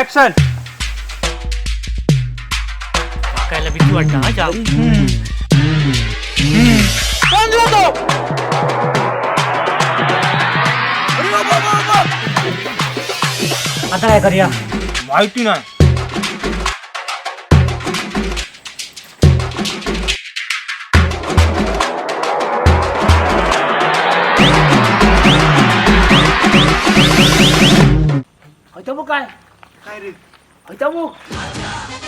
Action. काकायला भीती वाटतं हा जाम. कोण होतो? आता काय करूया? माहिती नाही. हयता मग काय? काय रे? हयता मग.